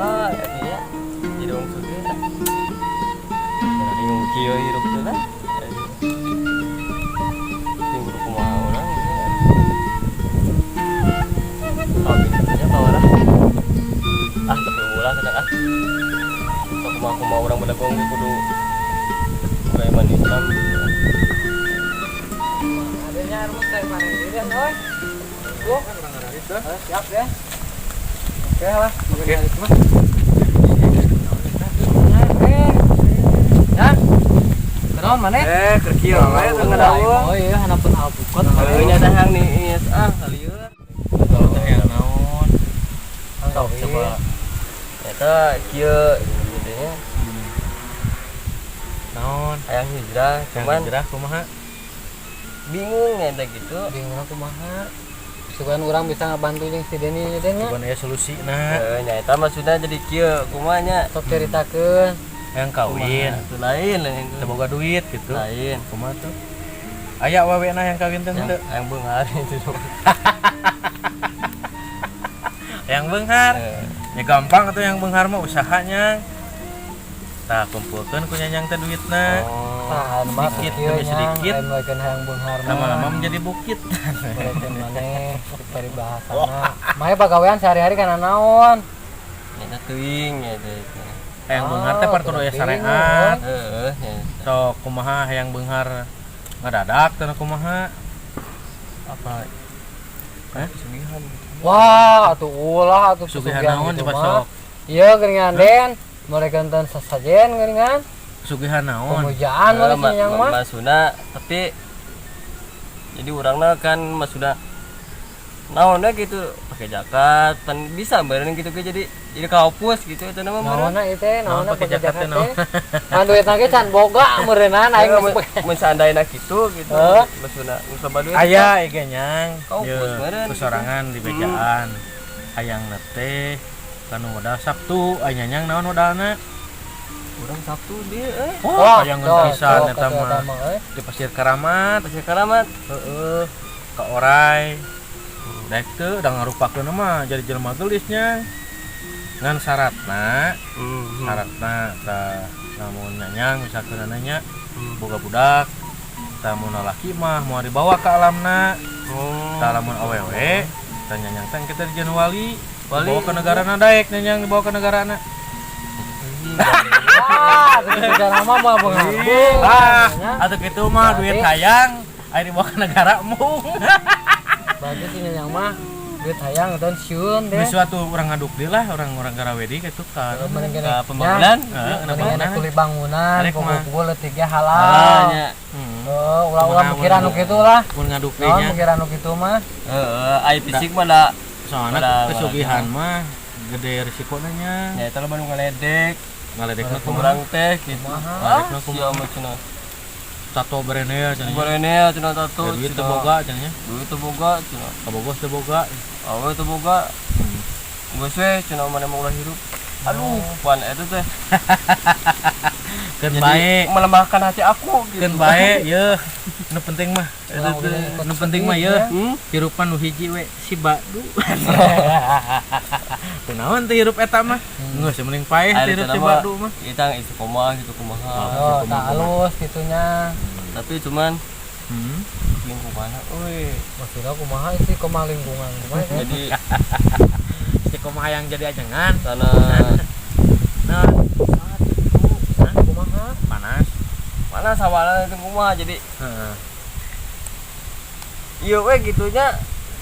Kumaha katanya jadi orang sugih lah. Bingung kieu hirup teh lah. Ini kudu kumaha urang gitu. Kawin nya ka urang. Ah, tapi ulah kadang ah. Sok kumaha kumaha urang bedagong ge kudu boga iman Islam. Adanya rumus teh mana ini euy. Tuh. Siap ya. Oke lah, oke. Mah. Eh. Ya. Kenaon maneh? Eh, keur kieu we teu ngadaung. Oh iya, hanapun alpukat. Heueuh nya teh hang niis ah lieur. Teh yang naon? Sok coba. Eta kieu gitu nya. Naon? Hayang hijrah, cuman cuman hijrah kumaha? Bingung ya gitu. Bingung kumaha. Sugan urang bisa ngabantu jeung si Deni Den nya. Cuman aya solusina. Heeh, nya eta maksudnya jadi kieu kumaha nya? Sok ceritakeun. Yang kawin, Itu lain lain. Teu boga duit gitu. Lain. Kumaha tuh? Aya awewena yang kawin teh Yang, henteu? yang beunghar itu. Yang beunghar. Eh, Ya gampang atuh yang beunghar mah usahanya. Tah, kumpulkeun ku nyanyang teh duitna. Oh. Tah, mah Sedikit kieu demi nya, sedikit. lain waekeun hayang beunghar mah. Lama-lama menjadi bukit. Mereka maneh paribahasana. Mae pagawean sehari-hari kana naon? Eta teuing ya teh. Hayang beunghar teh par kudu aya syariat. Heeh, nya. Sok kumaha hayang beunghar ngadadak teh kumaha? Apa? Hah? Pesugihan gitu. Wah, atuh ulah atuh Pesugihan naon gitu coba mah. sok? Iya geuningan Den, mereka enten sesajen geuningan. Pesugihan naon? Pemujaan Eh, mana sih yang mah. Maksudna tapi jadi orangnya kan maksudna naonnya gitu pakai jaket pan bisa bareng gitu ke jadi kaopus gitu itu nama meureun. Naonna ieu teh, Naon naonna pakai pakai jaket jaket teh, naon? teh. Kan duitna ge can boga meureunnan aing geus pakai. Mun seandainya gitu gitu Heuh. Maksudna geus loba duit. Aya ieu nyang. Kaopus Ye, meureun ku sorangan di bejaan. Hayang teh kanu modal Sabtu, aya nyanyang naon modalna? Urang Sabtu dia euy. Wah, hayang cocok pisan eta atuh mah. Mah euy. Di Pasir Keramat, Pasir Keramat. Heeh, ka Orai. Daek teu da ngarupakeun mah jadi jelema geulisnya. Ngan syaratna, syaratna tah lamun nyanyang misalkeun nanya boga budak, tah mun lalaki mah moal dibawa ke alamna. Oh. Tah lamun awewe, tah nyanyang teh kita dijieun wali. Wali. Dibawa ke negarana daek nyanyang dibawa ke negarana. Wah, atuh juga nama mah beunghar. Ah, atuh kitu mah duit Berarti- hayang aya dibawa ke negara mung. Berarti si nyanyang mah duit hayang dan sieun deh. Geus suatu urang ngaduk deui lah orang-orang garawedi kitu kan. Mending Ka pembangunan. Heeh, mending bangunan. kuli bangunan, Arek mah. kumpul leutik ge Ah, halal. nya. Oh, ulah-ulah Kumaha mikiran nu mun- kitu lah. Mun ngaduk deui Naon nya. mikiran nu kitu mah. Heeh, ai fisik mah da Soalnya kesugihan mah gede risikona nya. nya eta loba nu ngaledek, Ngaledekna kumaha? urang teh gitu. Kumaha? Ah, Ngaledekna kumaha? sia mah cenah. Tato berenea cenah. Barenea cenah tato. Duit teu Cenah. boga cenah nya. Duit teu boga cenah. Kabogoh teu boga. Awe teu boga. Geus we cenah mana mau ulah hirup. Aduh, pan eta teh. Keun Jadi bae, melemahkan hati aku gitu. keun bae yeuh. Nu penting mah, Ulah ulah nu penting mah yeuh. Hmm? Hirupan nu hiji we si Badu. Kunaon teh hirup eta mah? Geus mending paeh teh hirup Ari si mah, Badu mah. Kita istiqomah gitu kumaha. Oh, tak halus gitunya. Tapi cuman lingkungan euy. Maksudnya kumaha sih kumaha lingkungan kumaha ya? Jadi Istiqomah hayang jadi ajengan. tanah Nah, Kumaha? Panas. Mana sawalan itu kumaha jadi Heeh. iya we gitunya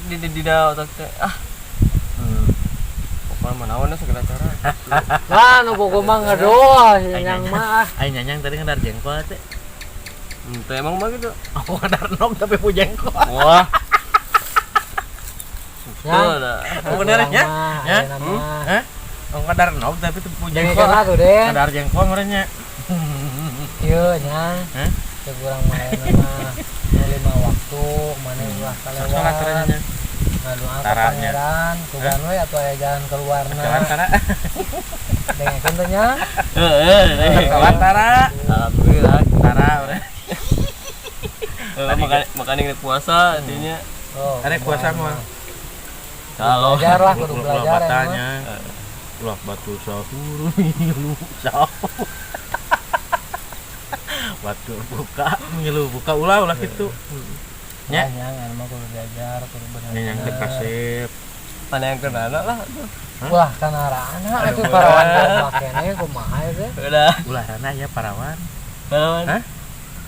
di otak teh ah pokoknya mah naon segala cara. Lah nu bogo mah ngedoa yang mah ah. Aing nyanyang tadi ngedar jengkol teh. Teh emang mah gitu. Aku ngedar nog tapi pu jengkol. Wah. Ya. Tuh dah. Bener ya? Ya? Ya. Hah? Oh, ngedar nog tapi teu pu jengkol. Jengkol atuh Den. Ngedar jengkol merenya. Ieu nya. Hah? Cek urang mah ayeuna mah nu lima waktu mana ulah Sok salat kalewat. caranya. Ngadoa ka Taranya. pangeran, kugan we atuh aya jalan keluarna. Salat tara. Dengekeun teh nya. Heeh. Salat tara. Alhamdulillah. Tara urang. Heeh, makan makan yang puasa artinya. Oh, Arek puasa mah. Kalau Belajar lah, kudu Ulah belajar ya mah. batanya. Ulah batu sahur ngilu sahur. Batu buka ngilu buka ulah ulah kitu. Nya. Nya anu mah kudu diajar, kudu bener. Nya yang teh kasep. Mana yang kenana lah tuh. Wah, kana rana atuh parawan goblok keneh kumaha ieu teh? Udah. Ulah rana ya parawan. Parawan. Hah?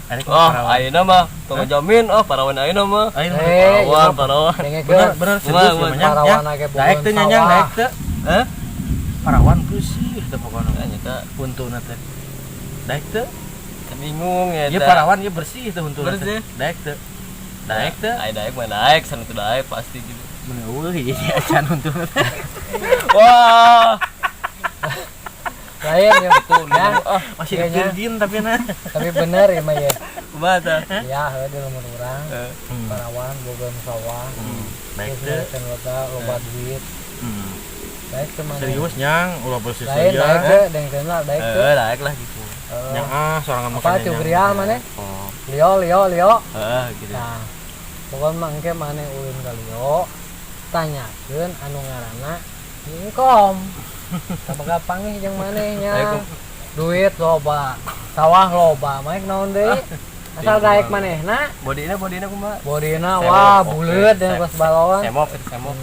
Ada Oh, parawan. ayeuna mah tong jamin oh parawan ayeuna mah. Ayeuna Eh, Parawan, parawan. bener bener serius ya mah. Parawan age Daek teh nyanyang daek teh. Hah? Parawan bersih teh pokona. Nya Huntuna teh. Daek teh. Bingung ya. Ieu parawan ieu bersih teh huntuna teh. Bersih. Daek teh. Daek teh. Ai daek mah daek, sana teu daek pasti gitu. Mun eueuh ieu acan huntuna teh. Wah. Lain ya Betul ya. Ah, masih Kayaknya. virgin tapi nah. Tapi bener ya mah ya. Kumaha tah? Ya, heuh di lembur urang. Parawan boga sawah. Daek Terus teh. mereka loba loba duit. Daek teh mana? Serius nyang ulah bersih Lain daek saja. teh, dengkeun lah daek teh. Eh, daek lah gitu. Nyang ah sorangan Apa makan tuh grial maneh? Oh. Lio lio lio. Heeh gitu. Nah, pokoknya mah engke maneh ulin ka Lio, tanyakeun anu ngaranna Ngkom. Sabaka panggih jeung maneh nya. Duit loba, sawah loba, maek naon deui? Asal daek manehna, Bodina bodina kumaha? bodina Semok, wah oke. buleut dan kelas balon. Semok itu semok.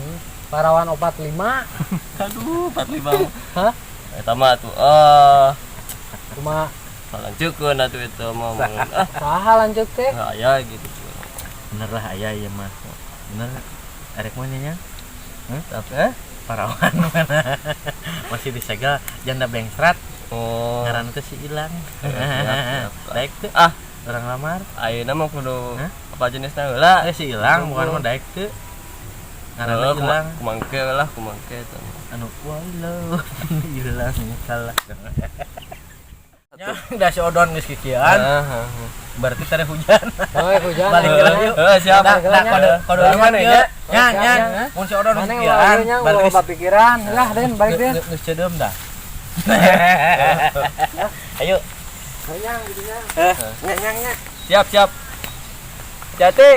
Parawan 45. Aduh, 45. Hah? Eta mah tuh ah Kumaha lanjutkeun atuh itu mah ah saha lanjut teh? aya gitu. Bener lah aya ieu mah. Bener. Arek mah nya. Tapi Parawan mana? Masih disegel janda bengsrat. Oh. Ngaran teh si Ilang. Siap, siap. Daek teh Ah, orang lamar. ayeuna mah kudu Hah? apa jenisna heula? Eh si Ilang bukan mah daek teh. Ngaranna Ilang. Kumangke lah, kumangke eta. Anu walo Ilang salah. Ya, da si Odon geus kikian. Berarti tadi hujan. Oh, hujan. Balik ke yuk. Heeh, siap. Nah, nah, kode kode Balik mana ya? Nya, nya. Nya. Mun si Odon geus Maneh kikian, ulah nya ulah berarti loba pikiran. Lah, Den, balik Den. geus cedeum dah. Ayo. Nyang gitu nya. Nya, nya, nya. Siap, siap. Jati.